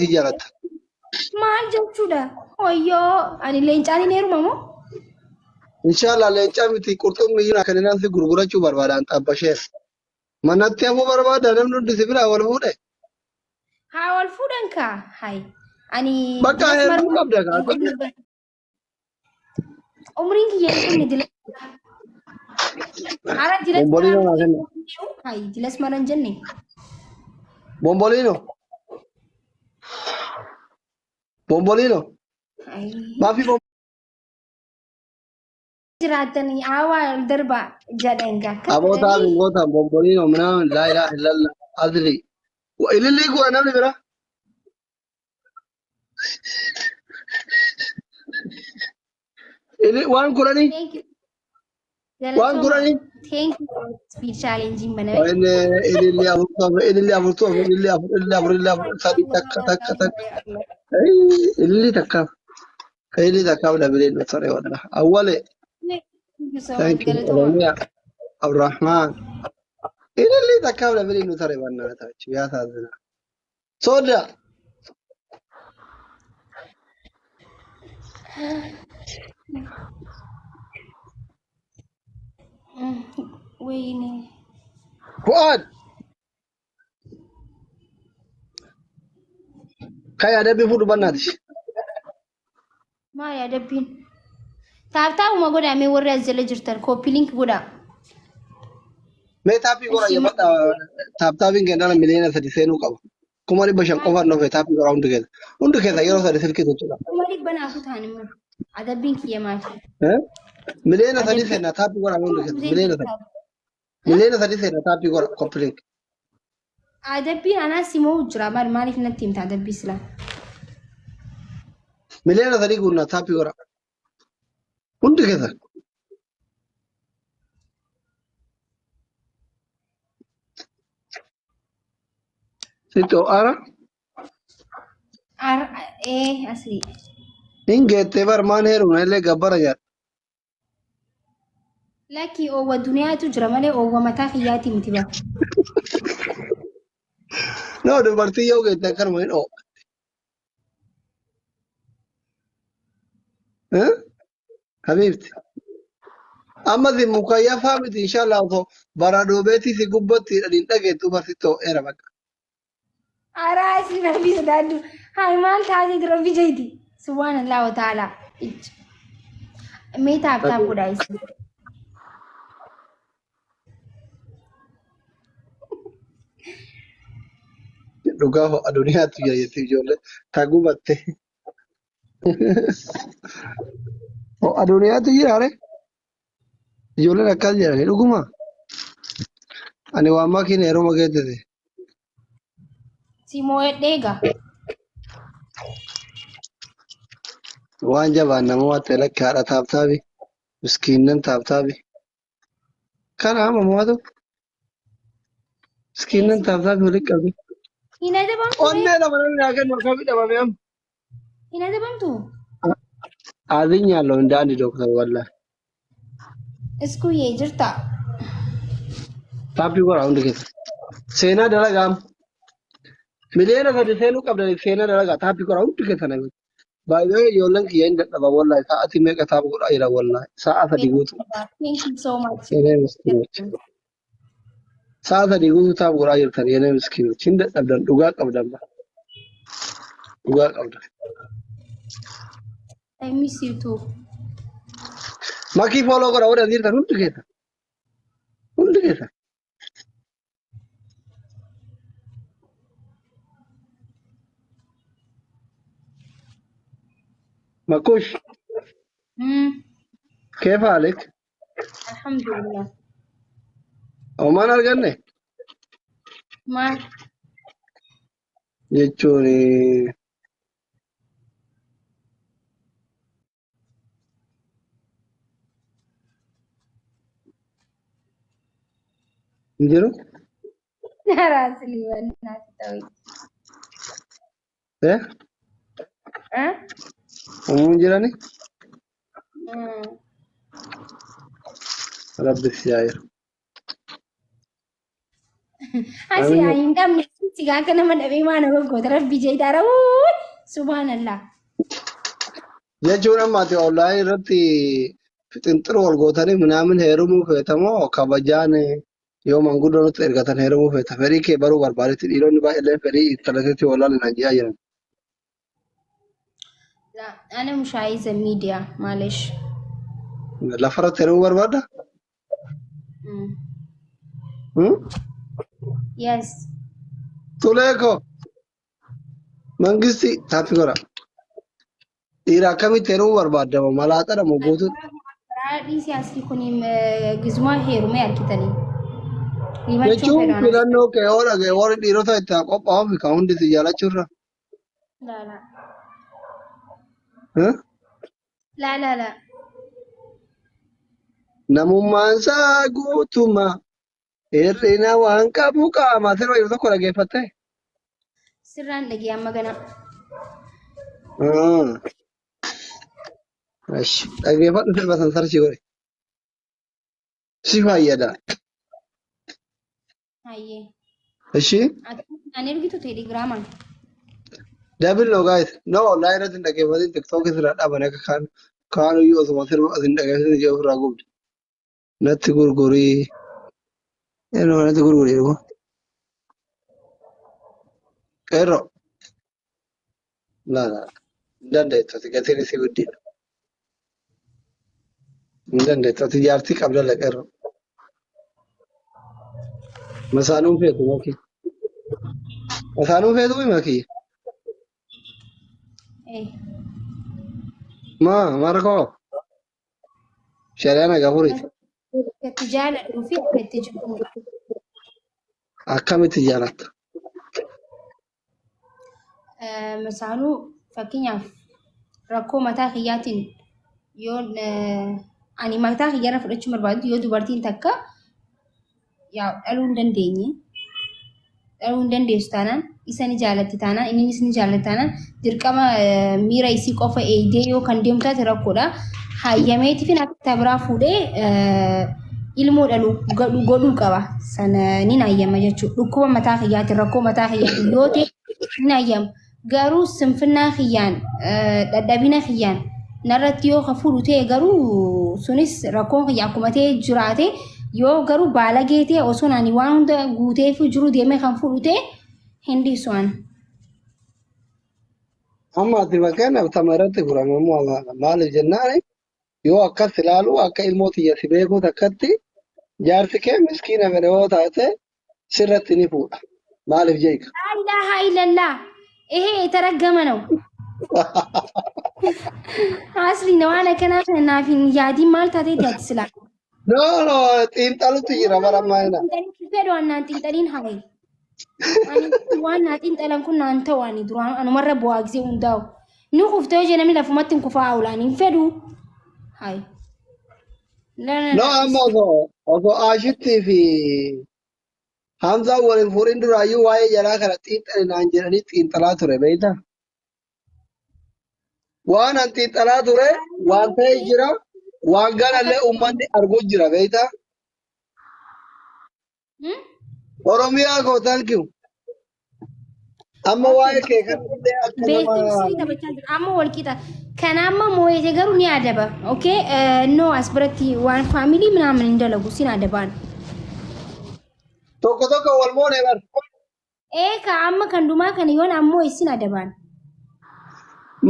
si jaalatta. Maal jechuudha? Wayyoo ani leencaan hin heeruma moo? Inshallah leencaa miti qurxummii jiru kan inni si gurgurachuu barbaadan xabbasheef. Manatti hafuu barbaada namni hundi si biraa wal fuudhe. Haa wal fuudhan kaa. Hay. Ani Bakka dilas heerumuu marma qabda kaa. Umriin kiyya hin dhumne dilas. Ara dilas Bomboliinoo naa kenna. Hay dilas mara hin jenne. Bomboliinoo. Bomboliinoo. Ay. Maafi Jiraatanii aawaa ol darbaa jedhan gaa. Akkas Abootaa jedhanii mingootaan bomboliinoo minaamin laa ilaaha illallah asli. Ilillii kuura namni bira. Waan kudhanii Thank you. waan Galatooma. kudhanii. Thank you. Speed challenge baname. Inni ilillii afurtu afur ilillii afurtu afur ilillii afur ilillii afur ilillii afur sadii takka takka takka. Ilillii takkaaf ilillii takkaaf dabilee nu tore wallah. Awwale Thank you so much. thank you Galatooma. Oromiyaa Abdurrahman. Ilillii takkaaf dabilee nu tore bannaa yaa taasisa. Soda. Wayne. Fu'aad. Kai adabbii fuudhu bannaati. Maali adabbiin? Taaptaapuma godhaa mee warri as jala jirtan koppii link godhaa. Mee taappii godha Ishii jabadha. Taaptaapiin kennaan 3 miliyoona seenuu qaba. 500,000 qofaan dhufe taappii godha hundi keessa. Hundi keessa yeroo sadi silkii tuttuqa. 500,000 naafu ta'an immoo adabbiin kiyya maali? 3 miliyoona Adabbiin seenaa taappii godha hundi keessa. 3 miliyoona. 3 miliyoona seenaa taappii godha copy link. Adabbiin anaas simoo jira maal maaliif natti himta adabbii silaa? 3 miliyoona guunnaa taappii godha. Hundi keessa. Sitti ho'aara. Ar ee asii. Hin geettee bar maan heerumna illee gabbara nyaadha. Lakki oowwa duniyaatu jira malee oowwa mataa kiyyaati miti bara. No dubartii yoo geette akkanuma hin ho'a. Eh? Habiibti. Amma si mukayyafaa miti inshallah osoo baradoobeetii si gubbatti hidhaniin dhageettu barsitti ho'eera bakka. Araa isin rabbii sodaadhu. Hayi maal taatee rabbi jeeti. Subhaanallah wa ta'ala. Icci. Mee taap taap godhaa isin. Dhugaa ho'a duniyaatu jira jetti ijoollee ta gubatte. Ho'a duniyaatu jira ree. Ijoolleen akkas jedhani dhuguma. Ani waan makiin heeruma geettite. Si moo'edhee egaa. Waan jabaan nama waan ta'e lakki haadha taaptaabi. Miskiinnan taaptaabi. Kana amma mo'atu. Miskiinnan taaptaabi walitti qabi. Hin adabamtu ree? Onnee lama namni naa kennu akkamii dhabame amma. Hin adabamtu? Azinyaallo hin daandi dooktar wallahi. Iskuyyee jirta? Taappii godha hundi keessa. Seenaa dalagaa amma. 3 miliyoona seenuu qabdaniif seenaa dalagaa taappii godha hundi keessa namni. Baay'ee ijoolleen kiyya hin dadhaba wallahi sa'aatii meeqa taap godhaa jira wallahi sa'a 3 guutuu. Thank you so much. Yenee miskiinochi. Sa'a 3 guutuu taap godhaa jirtan yenee miskiinochi hin dadhabdan dhugaa qabdan bara. Dhugaa qabdan. I miss you too. Makii follow godha warri as jirtan hundi keessa. Hundi keessa. Makush كيف حالك؟ Alhamdulillah. Homaan arganne Maal? jechuun hin jiru. Raasli wannaati ta'u. Eh? Eh? Uumuun jirani? Mm. Rabbi si haa jiru. Asi Amiin. hin dhabne. Sigaa akka nama dhabee maa nama goota rabbi jeetaa rawuu subhaanallah. Jechuun amma ati onlaayinii irratti fixinxiroo wal gootanii minaamin heerumuu feetamoo kabajaan yoo manguddoo nutti ergatan heerumuu feeta. Fedhii kee baruu barbaadetti dhiironni baay'een fedhii intalateetti walaal naan ji'aa jiran. Ana mushaayiza miidiyaa maalish. Lafarratti heerumuu barbaadda? Hmm? Yes. Tulee koo mangisti taappi godha. Dhiira akkamitti heerumuu barbaadda? Malaaxadha moo guutuutti? Biraa dhiisii asii kun gizumaa heerumee argitanii. Himachuun Jechuun fedhaan filannoo kee yoo dhagaye warri dhiirota itti haa qophaa'uuf kan hundi si jaalachuurra. Laa laa. Eh? Laa laa laa. Namummaan isaa guutuma hir'ina waan qabu qaama sirba yeroo tokko dhaggeeffatte. Sirraan dhagee amma gana. Eshi dhaggeeffadhu sirba san sarchii godhe. Si fayyada. Hayyee. Eshi Ati naan ergitu teelegiraamaan. Double no guys. No online irratti hin dhaggeeffatin TikTok irraa dhaaban akka kaan kaanuyyuu osuma sirba as hin dhaggeeffatin ijaa ofirraa gubde. Natti gurgurii. Eenyu natti gurgurii jedhu kun? Qeerroo. Laa laa. Hin dandeettu ati gatiin isii guddiidha. Hin dandeettu ati jaartii qabda la qeerroo. Masaanuun feetu makii. Masaanuun feetu makii. Eh. Maa marakoo. Shari'aan haga furiiti. Akka itti jaaladhuu fi akka itti jibbudha. Akkamitti jaalatta? Masaanuu fakkeenyaaf rakkoo mataa kiyyaatiin yoo ani mataa kiyyarra fudhachuu barbaadu yoo dubartiin takka yaa dhaluu hin dandeenye dhaluu hin dandeessu taanaan isa ni jaalatti taanaan innis ni jaalatti taanaan dirqama miira isii qofa eegdee yoo kan deemtu taate rakkoodha. Hayyameetifin akka biraa fuudhee ilmoo dhalu godhuu qaba. Sana ni hayyama jechuudha. Dhukkuba mataa kiyyaatiin rakkoo mataa kiyyaatiin yoo ta'e ni hayyama. Garuu sinfinnaa kiyyaan dadhabina kiyyaan narratti yoo ka fuudhu ta'e garuu sunis rakkoon kiyya akkuma ta'e jiraate yoo garuu baalagee ta'e osoo ani waan hunda guuteef jiru deemee kan fuudhu ta'e hin dhiisu ani. Amma ati fakkeenyaaf tama irratti furame immoo maaliif jennaan yoo akkas ilaalu akka ilmoo tiyya si beekuu takkatti jaarsi kee miskiina fedhe yoo taate sirratti ni fuudha. Maaliif jeeka? Laa ilaaha illallah. ይሄ የተረገመ ነው። Asli na waan akkanaa kana naaf hin yaadiin maal taateeti ati silaa. No, no, xiinxalutti jira bara ammaa kana. Xiinxaliin fedhu annaan xiinxaliin haye. Ani waan naa xiinxalan kun naan ta'u ani duraan anumarra bu'aa gisee hundaa'u. Ni kuftee hojii namni lafumatti hin kufaa oolaan hin fedhu. Haye. No, amma osoo Aashittii fi Hamzaan waliin fuudhin duraayyuu waa'ee jaraa kana xiinxali naan jedhanii xiinxalaa ture beektaa? Waan an xiinxalaa ture waan ta'e jira waan ganallee uummanni arguu jira beektaa? Oromiyaa koo thank you. Amma waa'ee kee kan illee akka nama Beekumsi taphachaa jira. Amma wal qixa. Kana amma moo'ete garuu ni adaba. Okay? No as biratti waan faamilii minaamin hin dalagu sin adabaan. Tokko tokko wal moone bar. Eeka amma kan dhumaa kana yoon ammoo isin adabaan.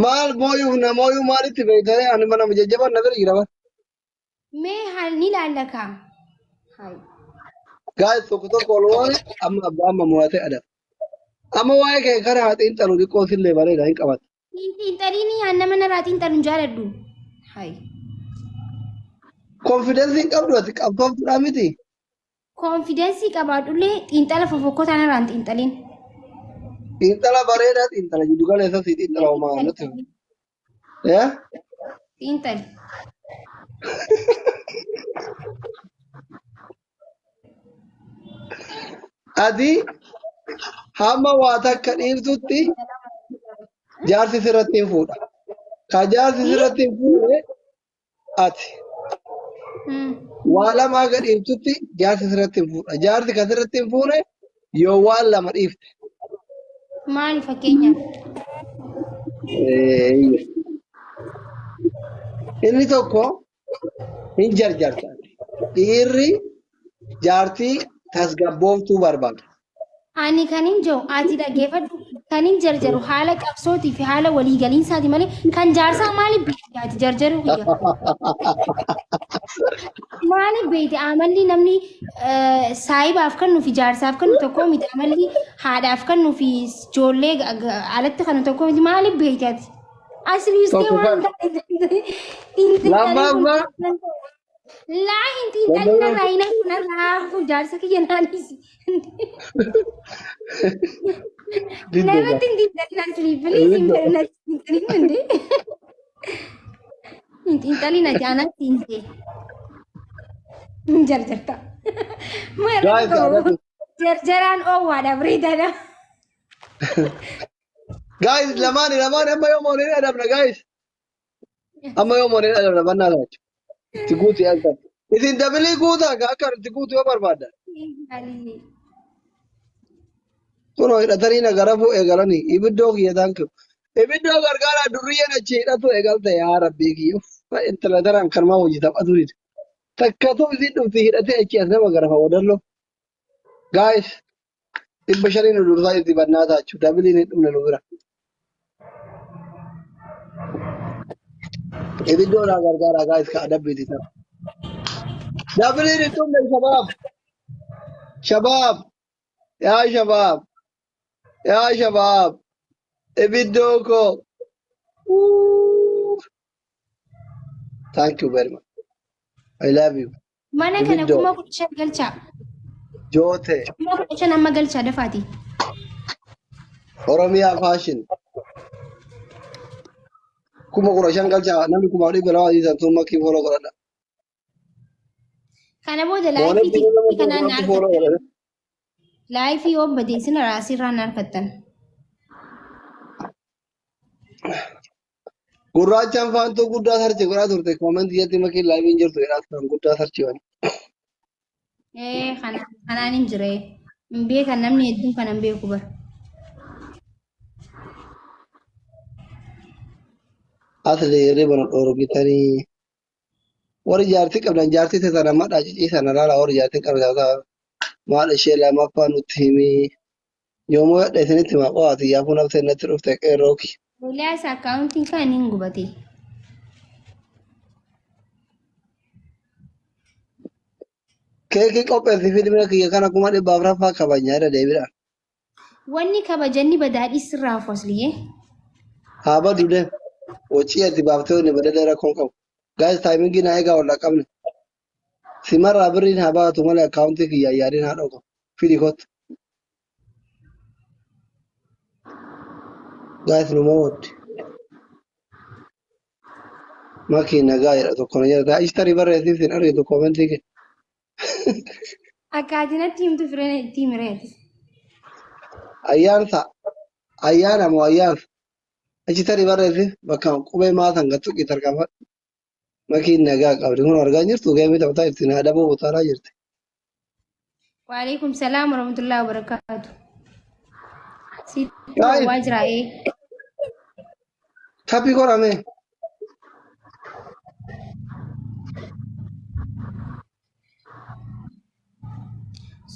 Maal mooyuuf na mooyuu maalitti beektanii ani mana jajjabaan na bira jira bar. Mee haal ni laalla kaa. Hayi. Guys tokko tokko wal moone amma abbaa amma mo'ate adaba. Amma waa'ee kee kana haa xiinxalu xiqqoo sillee bareeda hin qabata. Xiinxaliin yaa nama narraa xiinxalu hin jaaladhu. Hayi. Konfidensii hin qabdu ati qabsooftuudhaa miti. Konfidensii qabaadhullee xiinxala fofokkotaa narraa hin xiinxaliin. Xiinxala bareedaa xiinxala jiddu galeessa si xiinxala homaa nutti. Yaa? Xiinxali. Ati hamma waa takka dhiiftutti jaarsi sirratti hin fuudha. Ka jaarsi sirratti hin fuudhe ati waa lama haga dhiiftutti jaarsi sirratti hin fuudha. Jaarsi ka sirratti hin fuune yoo waan lama dhiifte. Maali fakkeenyaaf? Inni tokko hin jarjarta. Dhiirri jaartii tasgabbooftuu barbaada. Ani kan hin jiru ati dhaggeeffadhu kan hin jarjaru haala qabsootii fi haala waliigaliinsaati malee kan jaarsaa maaliif beekti ati jarjaruu kiyya? Maaliif beekti amalli namni saahibaaf kennu fi jaarsaaf kennu tokko miti amalli haadhaaf kennu fi ijoollee alatti kennu tokko miti maaliif beekti ati? Asliistee Tokko waan kan. ta'e hin Lammaffaa. Laa hin xiinxalin narraa hin hafu narraa hafu jaarsa kiyya naanisi. Narratti hin xiinxalin asli please hin fedhu natti xiinxalin hundi. Hin xiinxalin ati anatti hin ta'e. Hin jarjarta. Maal Guys, qabu? Jarjaraan oowwaadha bareedaadha. Guys, lamaani lamaani amma yoo moonee adabna guys. Amma yoo moonee adabna bannaa taatu. Itti guuti halkan. Isin dabilii guutaa ka akka itti guutu yoo barbaaddan. Kunoo hidhatanii na garafuu eegalanii ibiddoo kiyya thank you. Ibiddoo gargaaraa durriyyeen achi hidhatu eegalte yaa rabbii kiyya. Uff, Intala taraan kanumaa hojii taphatu dide. Takkatu isin dhufti hidhatee achi as nama garafa wadalloo. Guys, 500 nu dursaa itti bannaa taachuu dabiliin hin dhumne nu bira. Ibiddoo naa gargaaraa guys ka adabbiiti ta'a. Dabiliin hin dhumne shabaab. Shabaab. Yaa shabaab. Yaa shabaab. Ibiddoo koo. Uuuu. Thank you very much. I love you. Mana kana Ibiddoo. 15,000 galchaa. Joote. 15,000 amma galchaa dafaati. Oromiyaa Fashion. 15,000 galchaa namni 200,000 dhiisan tun makkii follow godhadha. Kana booda Moonee laayifii jireenya tiktookii kanaan na makkii follow argattan. godhadha. Laayifii yoo bade isin asirraa na argattan. Gurraachaan faantuu guddaa sarchi godhaa turte koomentii jetti makiin laayiviin jirtu jedhaa turan guddaa sarchi godhan. Ee kanaan hin jire. Hin beekan namni hedduun kana hin beeku bara. Asli hirriba nu dhoorgitanii warri jaartii qabdan jaartii teessan amma dhaaciciisan alaala warri jaartii qabdan maal ishee lamaffaa nutti himii yoomuu yadha isinitti himaa qo'aati yaafuu nafsee natti dhufte qeerrooki. Eliyaas akkaawuntiin kan hin gubate. Keekii qopheessi fiilmii kiyya kana 400,000 kabajna irra deebiidhaan. Wanni kabajanni badaadhii sirraa hafu asliyyee. Haa badu deem. Wacii ati baaftee wanni badalee rakkoon qabu. Gaayis taayimingii naa eegaa wal qabne. Simarraa birriin haa baatu malee akkaawuntii kiyya yaadiin haa dhoku. Fidi kottu. Gaayis numa waddi. Makii nagaa jedha tokko na jedha. Ishtarii barreessiif sin argitu koomentii kee. Akka ati natti himtu fireen itti himireeti. Ayyaansa. Ayyaana moo ayyaansa. Achi tarii barreessiif bakka qubee maasan gattuqii tarkaanfadhu. Makiin nagaa qabdi. Kun argaa jirtu geemii taphataa jirti. Na adabuu butaaraa jirti. Waalaikum salaam warahmatullahi wabarakatuh. Sitti Guys. waa jira ee. Taphii godhame.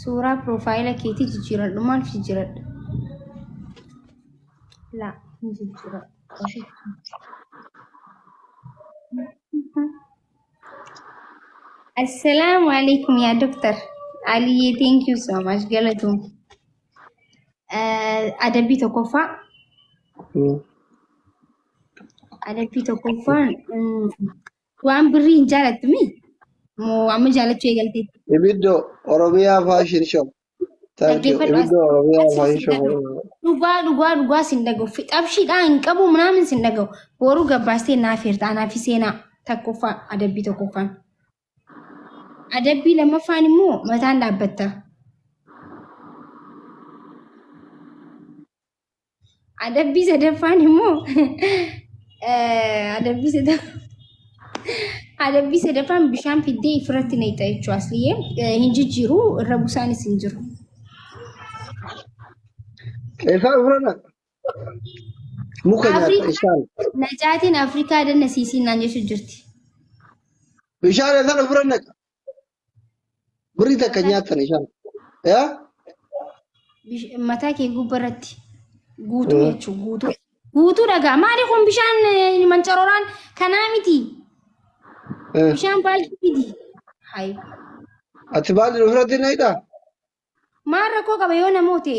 Suuraa piroofaayila keetii jijjiiradhu maaliif jijjiiradha? Laa hin jijjiiradhu. Assalaamu alaikum yaa doktar. Aliyyee thank you so much galatoom. Adabbii tokkoffaa. Adabbii tokkoffaan waan birrii hin jaalattu mi? Moo amma jaalachuu eegalte? Ibiddoo Oromiyaa Fashion Show. Thank you. Dhaggeeffadhu as. Ibiddoo Oromiyaa Asii Fashion sin Show. dhaga'u. Dhugaa dhugaa dhugaa sin dhaga'u. Fixabshiidhaa hin qabu minaamin sin dhaga'u. Boruu gabbaastee naaf hirta anaa fi seenaa tokkoffaa adabbii tokkoffaan. Adabbii lammaffaan immoo mataan dhaabbatta. Adabbii sadaffaan immoo adabbii sadaffaan adabbii sadaffaan bishaan fiddee ifirratti naqxa jechuudha asliyyee hin jijjiiru irra busaanis hin jiru. Eessaa dhufran? Muka nyaata Afrikaa isaan. Najaatiin Afrikaa danna siisiin naan jechuu jirti. Bishaan eessaa dhufran naqa? Birrii takka Mataa nyaatan isaan. Yaa? Mataa kee gubbaa irratti guutuu jechuun guutuu. Guutuu dhagaa. Maali kun bishaan mancarooraan kanaa miti. Bishaan baay'ee miti. Hayi. Ati baali ofirratti naqxaa? Maal rakkoo qaba yoo namoota?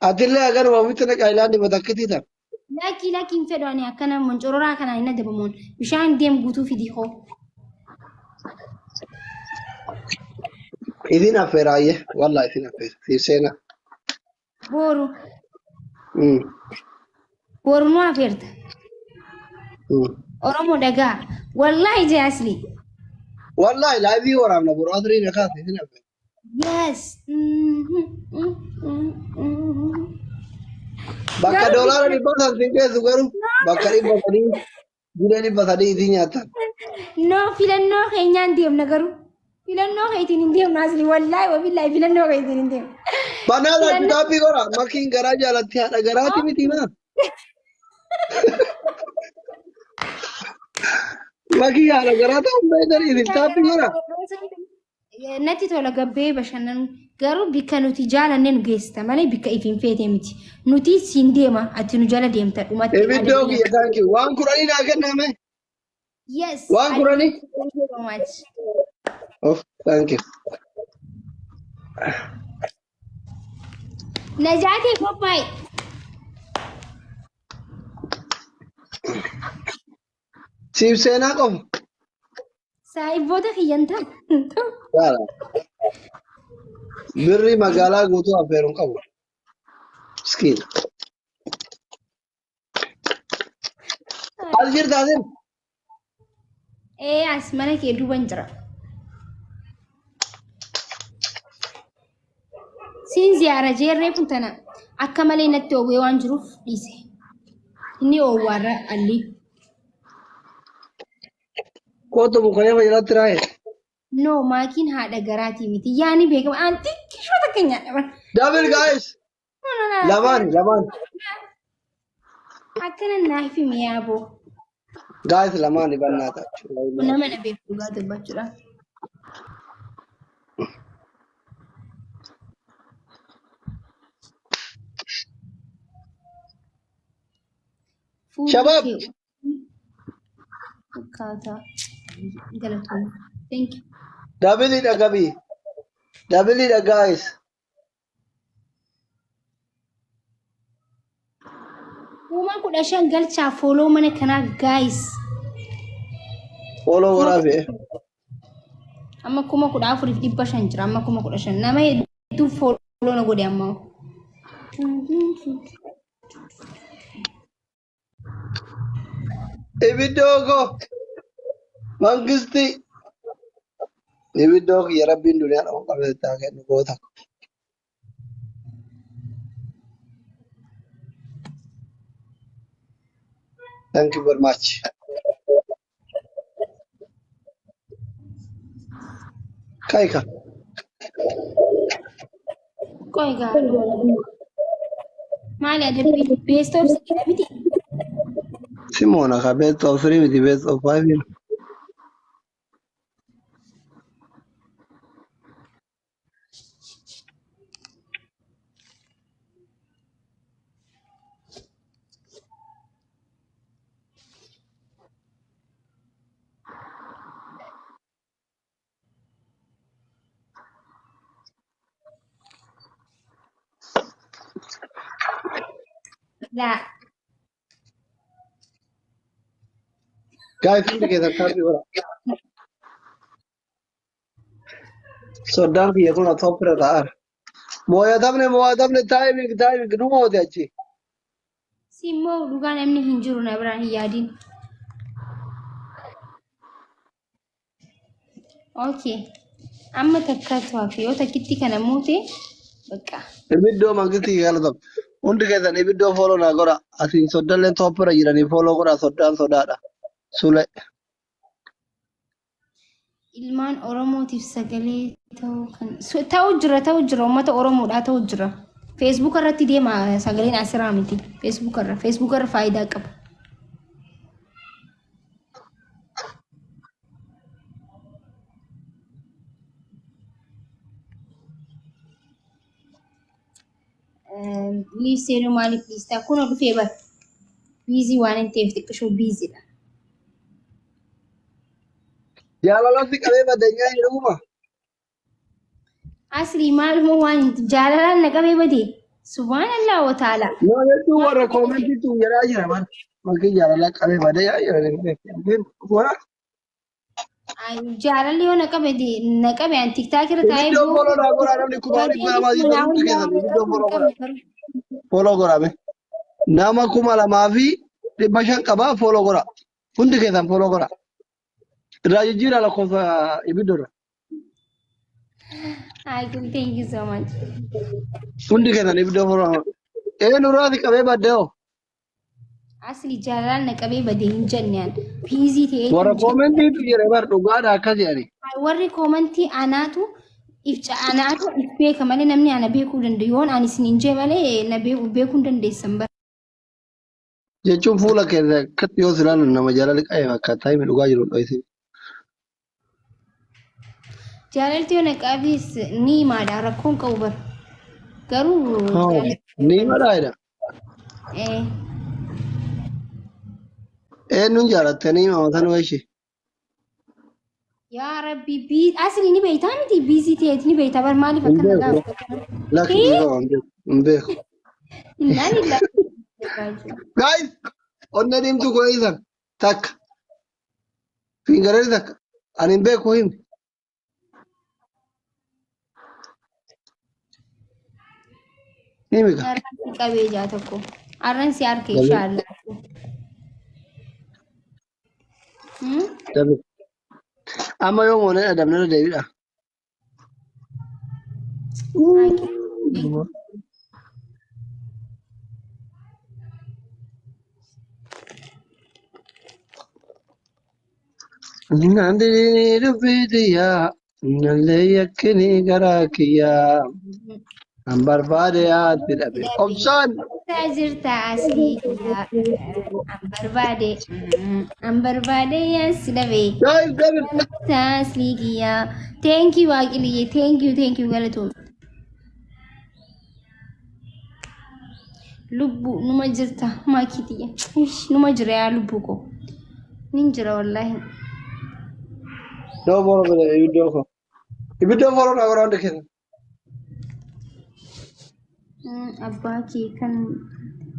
Atillee haganuma ofitti naqa ilaandi matakkitii tan. Lakkii lakkii hin fedhu ani akkana moncororaa kanaan hin adabamuun bishaan deem guutuu fidi hoo. Isin affeeraayyee wallaahi isin affeera siif seenaa. Booru booru nu affeerta. Oromoo dhagaa wallaahi jee asli. Wallaahi laayivii waraabna boru asrii na kaase isin affeera. Yes. Bakka Garuu doolaara dhibba san siin geessu garuu bakka 300 jilee 300 isin nyaatan. No, filannoo keenyaan deemna garuu. Filannoo keetiin hin deemnu asli wallaahi wabillaahi filannoo keetiin hin deemnu. Banaa laachuu Filannoo taappii gora makiin garaa jaalatti haadha garaati miti maa. Makii haadha garaa ta'uun beektan isin taappii gora. Natti tola gabbee bashannanu garuu bikka nuti jaalanne nu geessita malee bikka ifiin feete miti. Nuti siin deema ati nu jala deemta dhumatti Ibiddoo adabbii kiyya thank you. Waan kudhanii naa kenname. Yes, Waan I kudhanii. thank you so much. Of thank you. Najaatee qophaa'e. Siif seenaa qofa. Saahiboota kiyyan ta'u. Yaala. Birrii magaalaa guutuu affeeruun qabu. Miskiina. As jirta asin. Ee as mana kee duuban jira. Siin ziyaara jeerree kun tana akka malee natti oowwee waan jiruuf dhiise. Inni oowwaarra alli. Kootu muka jalatti raayee. No, maakiin haadha garaatii miti. Yaani beekama. Aan xiqqishoo takka nyaadha. Double guys. Lamaan lamaan. Akkana naaf himi yaaboo. Guys lamaan ibannaa ta'a. Nama na beeku dhugaa dubbachuudha. Fuulli Shabaab. kee Akkaataa galatoomii. Thank you. Dabiliidha gabii. Dabiliidha guys. 15,000 galchaa follow mana kanaa guys. Follow waraabee. Amma 14,500 jira. Amma 15,000. Nama hedduu follow na godhe amma. Ibiddoo koo mangisti ibiddoo kiyya rabbiin duniyaa dhama qabee haa kennu goota. Thank you very much. Kaika. Qoy gaa. Maali adabbii best of three miti? Simona ka best of three miti best of five. Laa. Guys, hundi keessan taaphii godha. Soddaan kiyya kun top irra taa'aara. Moo'atamne moo'atamne timing timing nu moote achi. Simmoo dhugaa namni hin jiru na biraan hin yaadin. Okay. Amma takkaatu hafe yoo takkitti kana moote bakka. Ibiddoo mangistii galatoom. Hundi keessan ibiddoo follow naa godha. Asiin soddalleen top irra jiranii follow godha soddaan sodaadha. Sule. Ilmaan Oromootiif sagalee ta'uu kan ta'u jira, ta'u jira, uummata Oromoodhaa ta'u jira. Facebook irratti deema, sagaleen asiraa miti. Facebook irra faayidaa qaba. Liif seenuu maaliif dhiistaa? Kun dhufee bara. Busy waan hin ta'eef xiqqishoo busydha. Jaalalatti qabee badeenyaa hin dhuguma. Asli maaluma waan jaalalaan na qabee bade. Subhaanallah wa ta'ala. Nama jechuun warra commentiitu jedhaa jira bara. Makii jaalala qabee badee yaa jira. Wara Jaalalli yoo na qabe na qabe an TikTok irra taa'ee ibiddoo follow naa godhaa, namni kumaa dhibba lamaa fi hundi keessan ibiddoo follow godhaa. Follow godhaa mee. Nama 2500 qabaa, follow godhaa. Hundi keessan follow godhaa. Irraa jijjiiraa lakkoofsa ibiddoodha. Ay, thank you so much. Hundi keessan ibiddoo follow godhaa. Eenyurraati qabee baddee hoo? Asli jaalalaan na qabee badee hin jenne an. Busy ta'ee Warra commentiitu jira bar, dhugaadha akkas jedhani. Warri commentii anaatu if anaatu if beeka malee namni ana beekuu danda'u. Yoon ani isin hin jee malee na beekuu hin dandeessan bara. Jechuun fuula keessa akkatti yoo si ilaalan nama jaalala qabe fakkaata. Himi dhugaa jiru dho'isi. Jaalalti yoo na qabees ni himaadha, rakkoon qabu bara. Garuu jaalalti Ni madhaadha. Eh, Eenyuun jaalatte ni himama sanuu ishee. Yaa Rabbi, asli ni beektaa miti, busy ta'eet ni beektaa bar, maaliif Hin akkana beeku. gaafata? Lakki, dhiifama, hin beeku. Hin beeku. Innaa lillahi. Guys, onnee diimtuu kudha takka. Fingarari takka. Ani hin beeku, himi. Himi ka. Arran si qabee jaa tokko. Arran si arke inshaallah. Hmm? Dabe. Amma yoo moonee adamne irra deebiidha. Nandini dubbiitiyyaa nallee yakkini garaa kiyyaa kan barbaade yaatti dhabe. Obsaan Jirta jirta asii an barbaade, an barbaade yes dhabe. Guys, double. Jirta asii kiyyaa. Thank you Waaqiliyye, thank you, thank you, galatoom. Lubbu numa jirta maakitiyya. Numa jira yaa lubbuu koo. Nin jira wallaahi. Doo follow godhe ibiddoo koo. Ibiddoo follow naa godhaa hundi keessan. Abbaa kee kan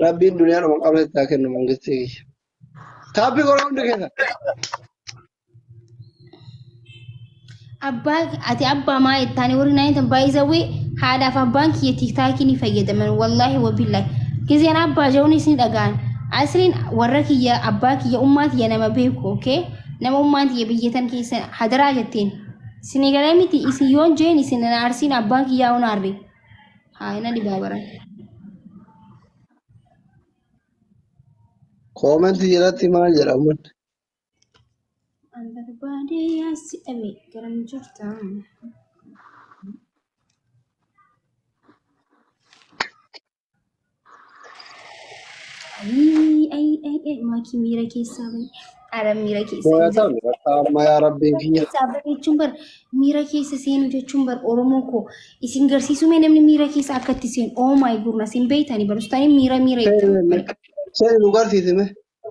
Rabbiin duniyaa dhuma qabne itti haa kennu mangistii kiyya. Tap godhaa hundi keessan. Abbaa ati abbaa maa jettaani warri naan tan baay'isawwee, haadhaaf abbaan kiyya TikTokii ni fayyadaman, wallaahi wabillaahi. Gizeen abbaa ja'uunis ni dhaga'an. Asliin warra kiyya, abbaa kiyya, ummaa tiyya nama beeku, okay? Nama ummaan tiyya biyya tan keessa hadaraa jetteen. Isinii galee miti, isin yoon jeen isin na arsiin, abbaan kiyyaa hoon aarre. Haa ina dhibaa baran. Commentii jalatti maal jedha uummanni? An barbaade yaassi dhabe, garam jirta? Ayii ayii ayii, maakii miira keessaa bahe. Ara miira keessa hin jiru. Mooyatan bakka amma yaa rabbii kiyya. Keessaa bahe jechuun bar, miira keessa seenuu jechuun bar, Oromoo koo isin garsiisuu mee namni miira keessa akka itti seenu, oh my goodness, hin beektani barustanii miira miira jettan bar. Seeni nu garsiisime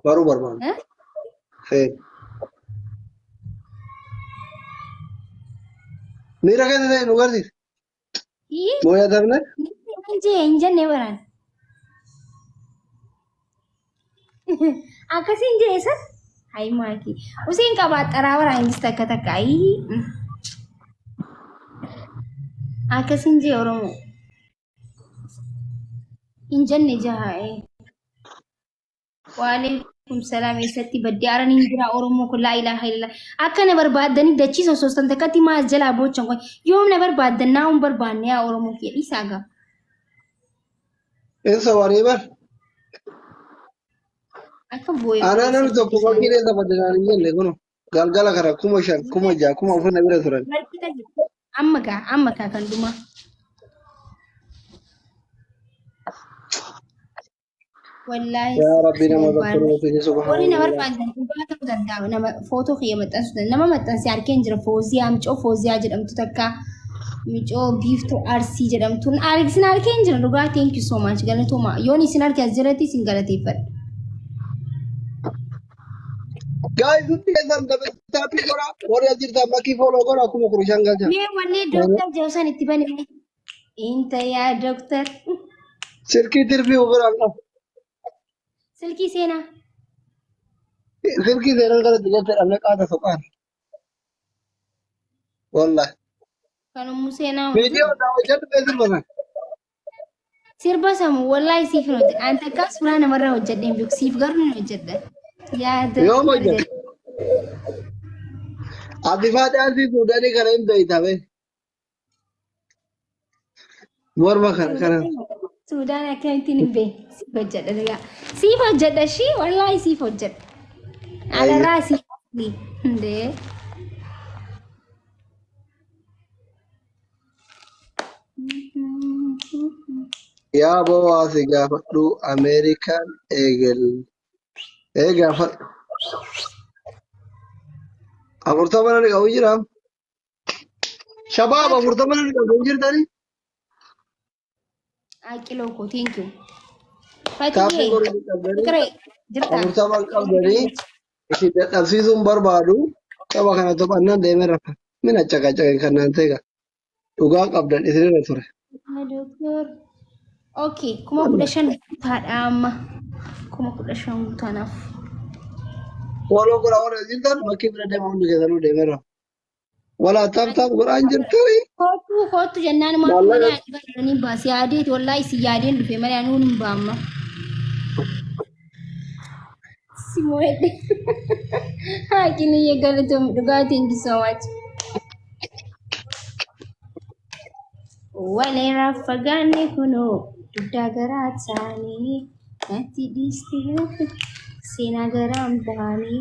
baruu barbaanna. Eh? Seeni. Miira keessa seeni nu garsiisi. Ii, Mooyatamne hin jee hin jenne baraan. Akkasiin jee san. Hayi maakii. Useen qabaa xaraa baraan innis takka takka ayii. Akkasiin jee Oromoo. Hin jenne jaha. Waalaikum salaam, eessatti baddee aran hin jira Oromoo kun, laa ilaaha illallah. Akka na barbaaddanii dachii sosoostan takkatti maal jalaa boochan kun yoom na barbaaddan, naa hin barbaanne yaa Oromoo kiyya dhiisaa gaa. In sobanii bar. Akka boo'ee Anaa namni tokko fakkii keessa badde naan hin jenne kuno. Galgala kana 5,000, 6,000, 4,000 na bira turan. Amma gaa amma gaa kan dhumaa. Wallaahi Yaa Rabbi nama sin bakka barbaanne. nuuf hin Warri na subhaanallah. barbaadan dhugaa ta'uu danda'a. Nama footoo kiyya maxxansuu danda'a. Nama maxxansee argeen jira Fooziyaa micoo Fooziyaa jedhamtu takka micoo biiftuu Arsii jedhamtu. Isin argeen jira dhugaa thank you so much galatooma. Yoon isin arge as jalatti isin galateeffadha. Guys, hundi keessan taappii godhaa. Warri as jirtan makkii follow godhaa 15,000 galcha. Mee wanni dooktar Jawsan itti bane inta yaa dooktar Silkii tirfii ofirraan qabu. Silkii seenaa. Silkii seenaan kanatti galcha dhabne qaata soqaan. Wallahi. Kan ummu seenaa hojii. Viidiyoo daawwachaa dhufee sirba sana. Sirba samu wallahi siif hin hojjedha. An takka suuraa namarraa hojjedhee hin beeku. Siif garuu hin hojjedha. Yaa Yoom dooktar hojjette? jedhe. Ati faaxaansii Suudaanii kana hin beekta bee. Morma kana kana. Suudaan akkamittiin hin beekne siif hojjedha dhugaa. Siif hojjedha ishii wallaahi siif hojjedha. Alarraa siif hundee. Yaa bowaa si gaafadhu Ameerikaan eegal. Ee gaafadhu. 40 namni qabu jira. Shabaab 40 namni qabu hin jirtani. Aqiloo koo thank you. Taappii Fatiyee godhuu qabdanii Fiqiree jirta. 40 qabdanii isin dadhabsiisuun barbaadu tapha kana taphannaan deemee rafa. Mina caqacaqe kan naan ta'e dhugaa qabdan isinirra ture. Doktor. Okay, 15,000 guutaadha amma. 15,000 guutaanaaf. Follow godha warra jirtan bakkee bira deema hundi keessanuu deemee rafa. Walaa tap tap godhaa hin jirtanii. Kootu kootu jennaan maal Maallaqa malee ani baranii baase yaadeeti wallaahi si yaadeen dhufe malee anuu hin baamma. Si mo'edhe. Haaqiniyye galatoomi dhugaa thank you so much. Walirraa fagaanne kunoo dugdaa garaa taanii natti dhiistee seenaa garaan baanii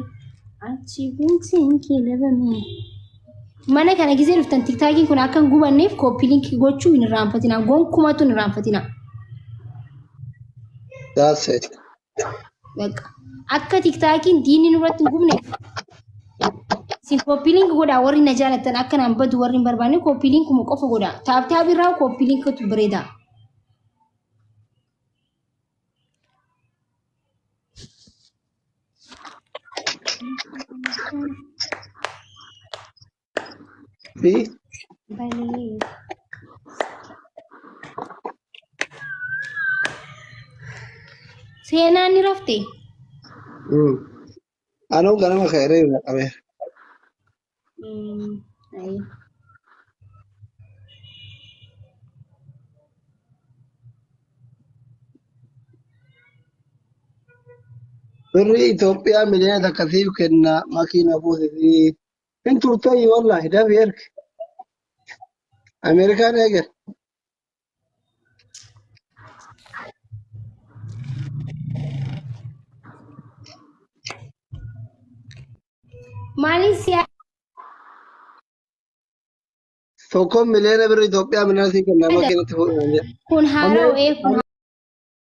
achi guntiin kee dhabame. Mana kana gisee dhuftan tiktaakiin kun akka hin gubanneef kooppii linkii gochuu hin irraanfatinaa. Gonkumatu hin irraanfatinaa. That's it. Bakka akka tiktaakiin diinni nurratti hin gubneef isin copy link godhaa warri na jaalattan akka naan badu warri hin barbaanne copy linkuma qofa godhaa. Tap tap irraa copy linkatu bareeda. Fi Balee. Seenaan ni rafte. Anuu ganama ka'ee irra qabeera. Ayi. Birri Itoophiyaa 1 million siif kenna makiina buusisi. Hin turtayyi wallahi dafi ergi. Ameerikaan eegal. Maaliin si Tokkoon miliyoona birri Itoophiyaa miliyoona siif kenna yaada? makiinatti fuudhan jedha. Kun haaraa wa'ee kun.